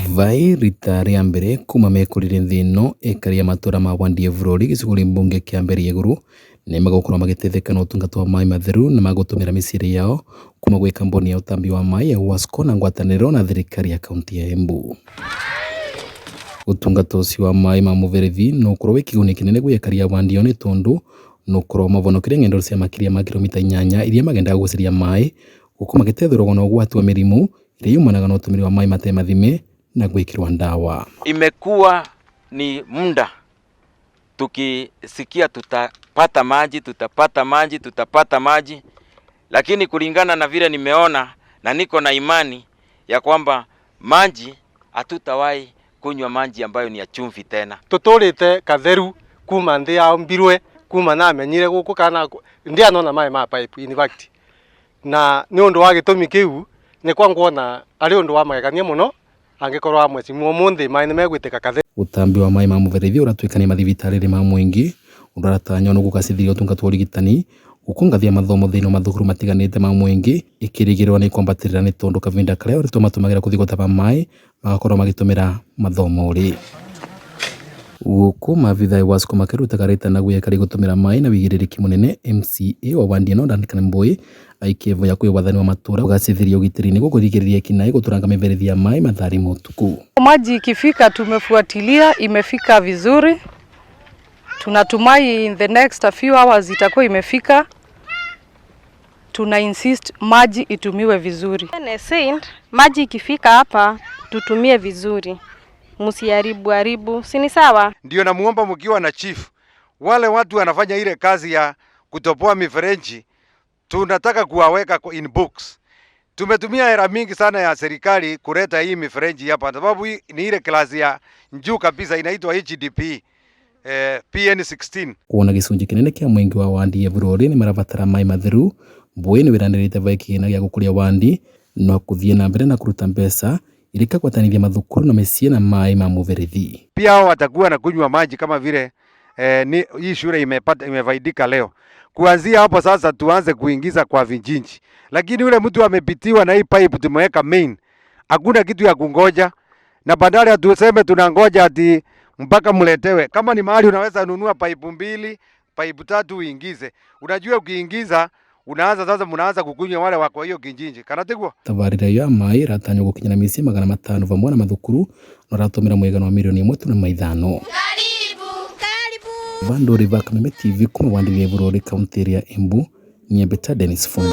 Vai rita rĩa mbere kuma mekũrire nthĩ ĩno ekari a matũra ma Wandie bũrũri gĩcigo mbunge kĩa mbere igũrũ nĩ megũkorwo magĩteithĩka na ũtungata wa maĩ matheru na magũtũmĩra mĩciĩ yao kuma gwĩ kambuni ya ũtambi wa maĩ ya Wasco na ngwatanĩro na thirikari ya kaunti ya Embu. Ũtungata ũcio wa maĩ ma mũberethi no ũkorwo wĩ kĩguni kĩnene gwĩ aikari a Wandie nĩ tondũ no ũkorwo mavonokire ng'endo cia makĩria ma kilomita 8 iria magendaga gũcaria maĩ gũkũ magĩtethũragwo na ũgwati wa mĩrimũ ĩrĩa yumanaga na ũtũmĩri wa maĩ matarĩ mathime na gwĩkĩrwo ndawa. Imekuwa ni muda tukisikia tutapata maji, tutapata maji, tutapata maji, lakini kulingana na vile nimeona na niko na imani ya kwamba maji hatutawahi kunywa maji ambayo ni ya chumvi tena. Tutũrĩte katheru kuma nthĩ ya mbirwe kuma namenyire gũkũ kana ndianona maĩ ma pipe, in fact, na nĩ ũndũ wa gĩtũmi kĩu nĩ kwa nguona arĩ ũndũ wa magegania mũno angĩkorwo wa mwecimu ũmũthĩ maĩ nĩ megwĩtĩka katheru. Ũtambi wa maĩ ma mũberethi ũratuĩkania mathibitarĩ ma mũingĩ ũndũ ũratanywo nĩ gũgacĩrithia ũtungata wa ũrigitani gũkũ ngathĩ ya mathomo thĩinĩ wa mathukuru matiganĩte ma mũingĩ ĩkĩrĩgĩrĩrwo nĩ kwambatĩrĩra nĩ tondũ kahinda karĩa arutwo matũmagĩra gũthiĩ gũtaba maĩ magakorwo magĩtũmĩra mathomo rĩ. Gũkũ maabithaa a Wasco makĩrutaga rĩtana gwĩ aikari gũtũmĩra maĩ na wĩigĩrĩrĩki mũnene, MCA wa Wandie no Duncan Mbui aikĩvoya kwĩ wathani wa matũra gũgacĩrithia ũgitĩri nĩguo kũrigĩrĩria ekinaĩ gũtũranga mĩberethi ya maĩ mathaa ma ũtukũ. Maji ikifika tumefuatilia, imefika vizuri. Tunatumai in the next a few hours itakuwa imefika. Tuna insist maji itumiwe vizuri. Said, maji ikifika hapa tutumie vizuri, msiharibu haribu, si ni sawa? Ndio namuomba mkiwa na chief, wale watu wanafanya ile kazi ya kutoboa mifereji, tunataka kuwaweka in books. Tumetumia hela mingi sana ya serikali kuleta hii mifereji hapa, sababu hii ni ile class ya juu kabisa inaitwa HDP PN16. Kuona gĩcunjĩ kĩnene kĩa mũingĩ wa Wandie bũrũri nĩ marabatara maĩ matheru, Mbui nĩ wĩranĩrĩte vai kĩgĩna gĩa gũkũria Wandi no kũthiĩ na mbere na kũruta mbeca iria ikagwatanithia mathukuru na mĩciĩ na maĩ ma mũberethi. Pia hao watakuwa na kunywa maji kama vile ni, hii shule imepata imefaidika leo. Kuanzia hapo sasa tuanze kuingiza kwa vijiji, lakini yule mtu amepitiwa na hii pipe tumeweka main, hakuna kitu ya kungoja, na badala ya tuseme tunangoja ati mpaka mletewe. Kama ni mahali unaweza nunua pipe mbili, pipe tatu uingize. Unajua ukiingiza unaanza sasa, mnaanza kukunywa wale wako hiyo kijiji kana tiguo. Tabarĩra ĩyo ya maĩ ĩratanywo gũkinyĩra mĩciĩ 500 vamwe na mathukuru na ũratũmĩra mũigana wa mirioni 1.5. Vandori va Kameme TV kuma Wandie bũrũri kaunti ya Embu, Nyembeta Dennis Fung.